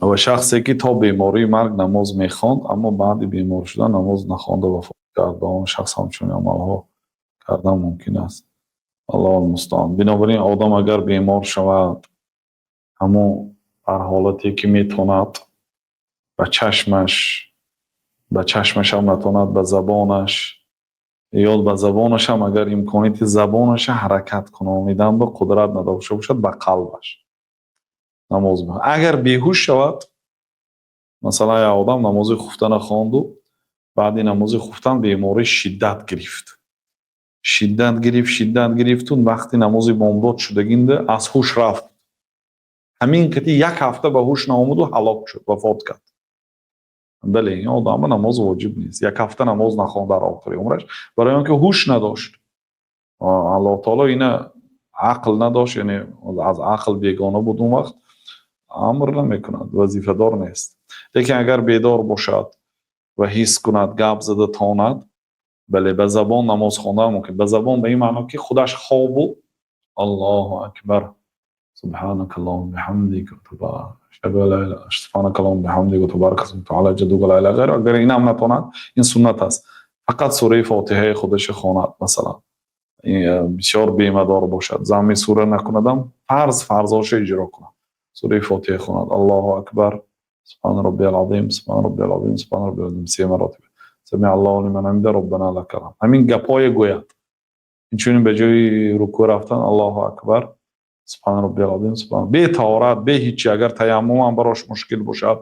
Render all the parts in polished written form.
Ва шахсе, ки то бемории марг намоз мехонд, аммо баъди бемор шудан намоз нахонда вафот кард, ба он шахс ҳамчунин амалҳо кардан мумкин аст? Аллоҳу мустаъон. Бинобар ин, одам агар бемор шавад, ҳамон дар ҳолате, ки метавонад, ба чашмаш, ба чашмашам натавонад, ба забонаш, ё ба забонашам агар имконияти забонаша ҳаракат кунонидан ба қудрат надошта бошад, ба қалбаш намоз. Агар беҳуш шавад, масалан, як одам намози хуфтана хонду баъди намози хуфтан беморӣ шиддат гирифт, шиддат гирифт, шиддат гирифту вақти намози бомдод шудагинда аз ҳуш рафт. Ҳамин қити як ҳафта ба ҳуш наомаду ҳалок шуд, вафот кард. Бале, ин одамба намоз воҷиб нест. Як ҳафта намоз нахонд дар охири умраш, барои он ки ҳуш надошт. Аллоҳ таоло ина ақл надошт, яъне аз ақл бегона буд, он вақт амр намекунад, вазифадор нест. Лекин агар бедор бошад ва ҳис кунад, гап зада тонад, бале, ба забон намоз хондан мумкин. Ба забон ба ин маъно, ки худаш хобу "Аллоҳу акбар, субҳанака аллоҳумма биҳамдика, субҳанака аллоҳумма биҳамдика ва табарака исмука ва таъала ҷаддука ла илаҳа ғайрук". Агар инам натонад, ин суннат аст, фақат сураи Фотиҳаи худаша хонад. Масалан, бисёр бемадор бошад, замми сура накунадам, фарз, фарзҳоша иҷро кунад, сураи Фотиҳа хонад, "Аллоҳу акбар, субҳана роббиял азим, субҳана роббиял азим, субҳана роббиял азим" се маротиба, "Самиа Аллоҳу лиман ҳамида, роббана лакал ҳамд", ҳамин гапҳое гӯяд. Инчунин ба ҷои рукӯъ рафтан "Аллоҳу акбар, субҳана роббиял азим, субҳана", бе таҳорат, бе ҳичи. Агар таяммумам барош мушкил бошад,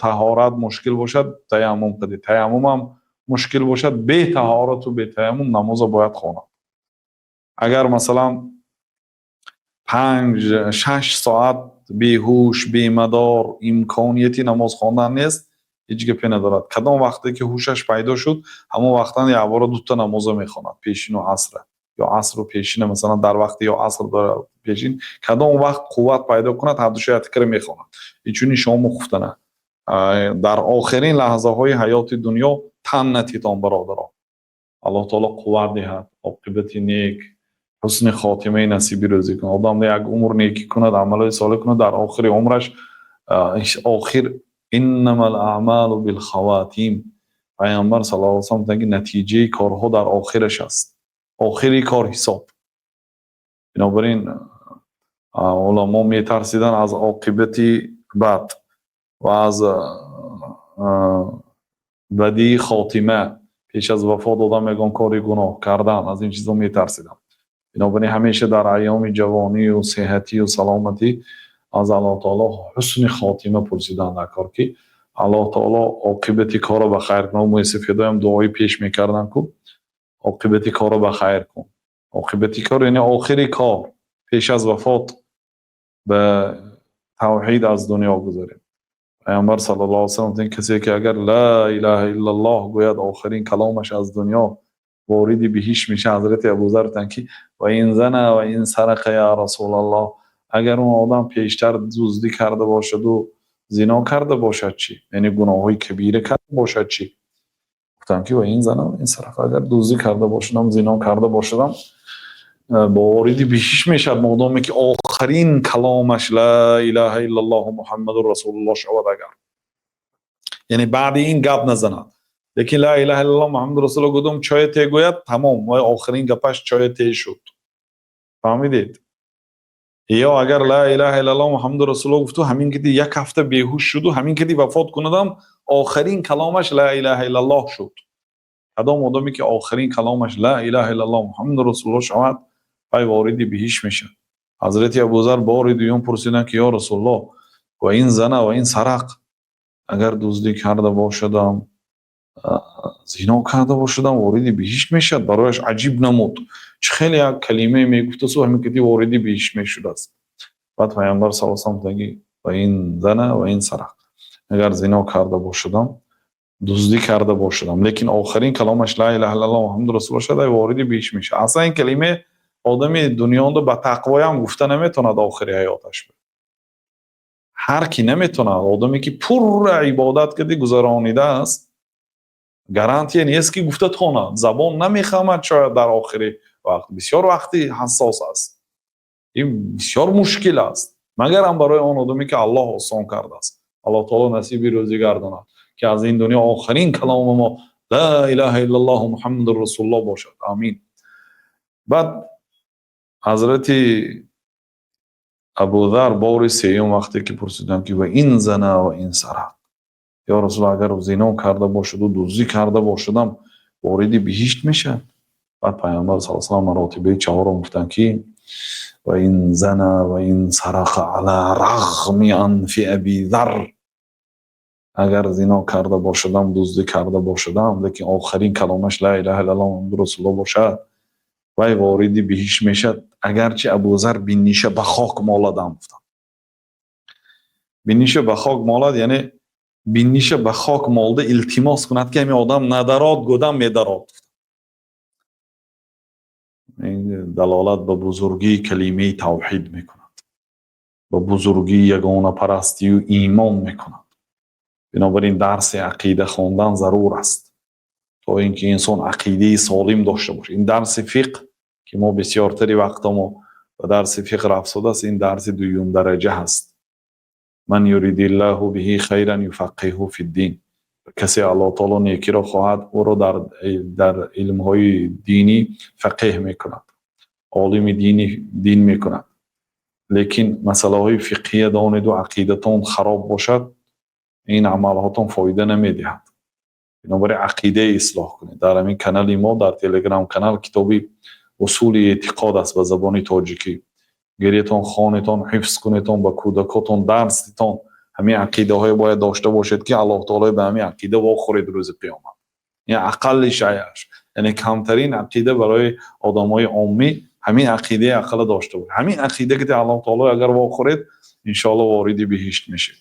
таҳорат мушкил бошад, таяммум кардӣ, таяммумам мушкил бошад, бе таҳорату бе таяммум намоза бояд хонад. Агар, масалан, 5-6 соат беҳуш, бемадор, имконияти намоз хондан нест, ҳеҷ гапе надорад. Кадом вақте ки ҳушаш пайдо шуд, ҳамон вақтан якбора дута намоза мехонад, пешину асра ё асру пешина, масалан, дар вақти ё аср пешин, кадом вақт қувват пайдо кунад, ҳардуша яккара мехонад. Инчунин шому хуфтана. Дар охирин лаҳзаҳои ҳаёти дунё тан натитон, бародарон. Аллоҳ таоло қувват диҳад, оқибати нек, ҳусни хотимаи насиби рӯзӣ кунад. Одам як умр некӣ кунад, амалҳои солеҳ кунад, дар охири умраш охир "иннамал аъмалу билхаватим". Пайғамбар саллаллоҳу алайҳи васаллам гуфтанд, ки натиҷаи корҳо дар охираш аст, охири кор ҳисоб. Бинобар ин, уламо метарсиданд аз оқибати бад ва аз бадии хотима, пеш аз вафот одам ягон кори гуноҳ кардан, аз ин чизо метарсиданд. Бинобар ин, ҳамеша дар айёми ҷавонию сеҳатию саломатӣ аз Аллоҳ таоло ҳусни хотима пурсидан дар кор, ки Аллоҳ таоло оқибати корро ба хайр кунад. Муйсафедоям дуои пеш мекарданд ку: "Оқибати корро ба хайр кун". Оқибати кор, яъне охири кор, пеш аз вафот ба тавҳид аз дунё гузарем. Пайғамбар саллаллоҳу алайҳи васаллам гуфтанд: касе ки агар "Ла илаҳа иллаллоҳ" гӯяд, охирин каломаш аз дунё, вориди биҳишт мешавад. Ҳазрати Абузар гуфтанд, ки "Ва ин зана ва ин сарақа, я Расулаллоҳ?" Агар он одам пештар дуздӣ карда бошаду зино карда бошад чӣ? Яъне гуноҳҳои кабира карда бошад чӣ? Гуфтанд, ки "Ва ин зана ва ин сарақа", агар дуздӣ карда бошадам, зино карда бошадам, бо вориди биҳишт мешавад, модоме ки охирин каломаш "Ла илаҳа иллаллоҳу Муҳаммадун расулуллоҳ" шавад. Агар, яъне, баъди ин гап назанад, лекин "Ла илаҳа иллаллоҳ Муҳаммаду расулуллоҳ" гудум, чое те гӯяд, тамом, вай охирин гапаш чое те шуд. Фаҳмидед? Ё агар "Ла илаҳа иллаллоҳ Муҳаммаду расулуллоҳ" гуфту, ҳамин киди як ҳафта беҳуш шуду, ҳамин киди вафот кунадам, охирин каломаш "Ла илаҳа иллаллоҳ" шуд. Кадом одаме ки охирин каломаш "Ла илаҳа иллаллоҳ Муҳаммаду расулуллоҳ" шавад, вай вориди биҳишт мешавад. Ҳазрати Абузар бори дуюм пурсиданд, ки ё Расулуллоҳ, "Ва ин зана ва ин сарақ?" Агар дуздӣ карда бошадам, зино карда бошадам, вориди биҳишт мешавад? Барояш аҷиб намуд, чӣ хеле як калимае мегуфтасу, ҳамин киди вориди биҳишт мешудааст. Баъд Пайғамбар саллаллоҳу алайҳи васаллам гуфтанд, ки "Ва ин зана ва ин сарақ", агар зино карда бошадам, дуздӣ карда бошадам, лекин охирин каломаш "Ла илаҳа иллаллоҳ Муҳаммаду расулуллоҳ" шавад, вориди биҳишт мешавад. Аслан ин калима одами дунёнда ба тақвоям гуфта наметавонад охири ҳаёташ. Ҳар кӣ наметавонад. Одаме ки пурра ибодат карди гузаронидааст, гарантия нест, ки гуфта тонад. Забон намехамад шояд дар охири вақт. Бисёр вақти ҳассос аст, ин бисёр мушкил аст. Магарам барои он одаме, ки Аллоҳ осон кардааст. Аллоҳ таоло насиби рӯзӣ гардонад, ки аз ин дунё охирин каломи мо ла илаҳа иллаллоҳу Муҳаммадур расулуллоҳ бошад. Амин. Баъд ҳазрати Абузар бори сеюм вақте ки пурсиданд, ки ва ин зана ва ин сарақ, ё Расул, агар зино карда бошаду дуздӣ карда бошадам, вориди биҳишт мешавад? Баъд Пайғамбар саллаллоҳу алайҳи васаллам маротибаи чаҳорум гуфтанд, ки ва ин зана ва ин сарақа ала рағми анфи Аби Зар. Агар зино карда бошадам, дуздӣ карда бошадам, лекин охирин каломаш ла илаҳа иллаллоҳ Муҳаммаду расулуллоҳ бошад, вай вориди биҳишт мешавад, агарчи Абузар бинниша ба хок моладам, гуфтанд. Бинниша ба хок молад, яъне бинниша ба хок молда илтимос кунад, ки ҳамин одам надарод, гудам медарод. Далолат ба бузургии калимаи тавҳид мекунад, ба бузургии ягонапарастию имон мекунад. Бинобар ин дарси ақида хондан зарур аст, то ин ки инсон ақидаи солим дошта бошад. Ин дарси фиқҳ, ки мо бисёртари вақтамо ба дарси фиқҳ рафтодааст, ин дарси дуюмдараҷа ҳаст. Ман юридиллаҳу биҳи хайран юфаққиҳу фиддин. Касе Аллоҳ таоло некиро хоҳад, ӯро дар илмҳои динӣ фақеҳ мекунад, олими дини дин мекунад. Лекин масъалаҳои фиқҳия донеду ақидатон хароб бошад, ин амалҳотон фоида намедиҳад. Бинобар ин ақидаи ислоҳ кунед. Дар ҳамин канали мо, дар Телеграм канал, китоби Усули эътиқод аст ба забони тоҷикӣ. Гиретон, хонетон, ҳифз кунетон, ба кӯдакотон дарс дитон. Ҳамин ақидаҳое бояд дошта бошед, ки Аллоҳ таоло ба ҳамин ақида вохӯред рӯзи қиёмат. Ин ақалли шайаш, яъне камтарин ақида барои одамои оммӣ ҳамин ақидаи ақалла дошта бошед. Ҳамин ақида ки Аллоҳ таоло агар вохӯред, иншоалло вориди биҳишт мешед.